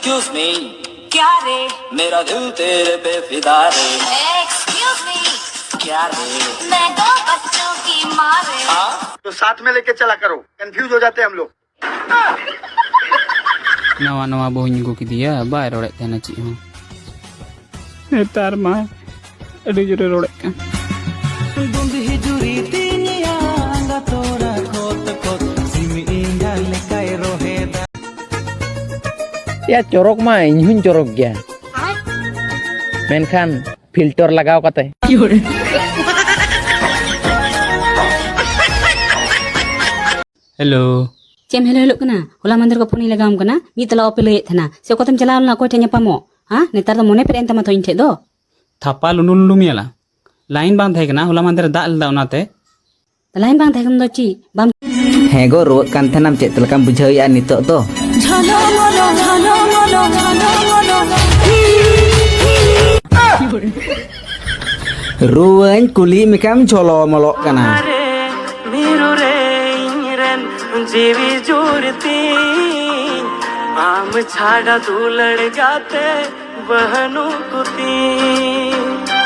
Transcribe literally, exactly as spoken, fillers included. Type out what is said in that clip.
Excuse me, क्या रे? मेरा दिल तेरे पे फिदा रे। Excuse me, क्या रे? मैं दो बच्चों की माँ रे। हाँ? तो साथ में लेके चला करो, कंफ्यूज हो जाते हैं हम लोग। ᱱᱟᱣᱟ ᱱᱟᱣᱟ ᱵᱟᱹᱦᱩᱧ ᱟᱹᱜᱩ ᱠᱮᱫᱮᱭᱟ, ᱵᱟᱭ ᱨᱚᱲᱮᱫ ᱛᱟᱦᱮᱱᱟ ᱪᱮᱫ ᱦᱚᱸ᱾ ᱱᱮᱛᱟᱨ ᱢᱟ ᱟᱹᱰᱤ ᱡᱳᱨᱮ ᱨᱚᱲᱮᱫ ᱠᱟᱱ᱾ ᱫᱩᱸᱫᱷᱤ ᱡᱩᱨᱤ ᱛᱤᱧ ᱟᱸᱜᱟ ᱛᱚᱨᱟ ᱠᱷᱚᱛ ᱠᱷᱚᱛ, ᱥᱤᱢ ᱮᱸᱜᱟ ᱞᱮᱠᱟᱭ ᱨᱚᱦᱮᱫᱟ᱾ ᱭᱟ, ᱪᱚᱨᱚᱠ ᱢᱟ ᱤᱧ ᱦᱚᱸᱧ ᱪᱚᱨᱚᱠ ᱜᱮᱭᱟ, ᱢᱮᱱᱠᱷᱟᱱ ᱯᱷᱤᱞᱴᱚᱨ ᱞᱟᱜᱟᱣ ᱠᱟᱛᱮ᱾ ᱦᱮᱞᱳ᱾ ᱪᱮᱫ ᱮᱢ ᱦᱮᱞᱳ ᱦᱮᱞᱳᱜ ᱠᱟᱱᱟ? ᱦᱚᱞᱟ ᱢᱟᱦᱫᱮᱨ ᱠᱚ ᱯᱷᱳᱱᱤᱧ ᱞᱟᱜᱟᱣᱟᱢ ᱠᱟᱱᱟ, ᱢᱤᱫ ᱛᱟᱞᱟ ᱚᱯᱮ ᱞᱟᱹᱭᱮᱫ ᱛᱟᱦᱮᱱᱟ, ᱥᱮ ᱚᱠᱟᱛᱮᱢ ᱪᱟᱞᱟᱣ ᱞᱮᱱᱟ, ᱚᱠᱚᱭ ᱴᱷᱮᱱ ᱧᱟᱯᱟᱢᱚᱜ? ᱦᱮᱸ, ᱱᱮᱛᱟᱨ ᱫᱚ ᱢᱚᱱᱮ ᱯᱮᱨᱮᱡ ᱮᱱ ᱛᱟᱢᱟ ᱛᱚ ᱤᱧ ᱴᱷᱮᱡ ᱫᱚ᱾ ᱛᱷᱟᱯᱟ ᱞᱩᱸᱰᱩ ᱞᱩᱸᱰᱩ ᱢᱮᱞᱟ᱾ ᱞᱟᱭᱤᱱ ᱵᱟᱝ ᱛᱟᱦᱮᱸ ᱠᱟᱱᱟ, ᱦᱚᱞᱟ ᱢᱟᱦᱫᱮᱨ ᱫᱟᱜ ᱞᱮᱫᱟ ᱚᱱᱟᱛᱮ᱾ ᱞᱟᱭᱤᱱ ᱵᱟᱝ ᱛᱟᱦᱮᱸ ᱠᱟᱱ ᱫᱚ ᱪᱮᱫ ᱵᱟᱢ ᱦᱮᱸ ᱜᱚ, ᱨᱩᱣᱟᱹᱜ ᱠᱟᱱ ᱛᱟᱦᱮᱱᱟᱢ, ᱪᱮᱫ ᱞᱮᱠᱟᱢ ᱵᱩᱡᱷᱟᱹᱣᱮᱫᱼᱟ ᱱᱤᱛᱚᱜ ᱫᱚ? ᱨᱩᱣᱟᱹᱧ ᱠᱩᱞᱤ ᱢᱮᱠᱷᱟᱱ ᱡᱷᱚᱞᱚ ᱢᱚᱞᱚᱜ ᱠᱟᱱᱟ᱾ ᱢᱤᱨᱩ ᱨᱮ ᱤᱧ ᱨᱮᱱ ᱡᱤᱣᱤ ᱡᱩᱨ ᱛᱤᱧ, ᱟᱢ ᱪᱷᱟᱰᱟ ᱫᱩᱞᱟᱹᱲ ᱜᱟᱛᱮ ᱵᱟᱹᱱᱩᱜ ᱠᱚᱛᱤᱧ᱾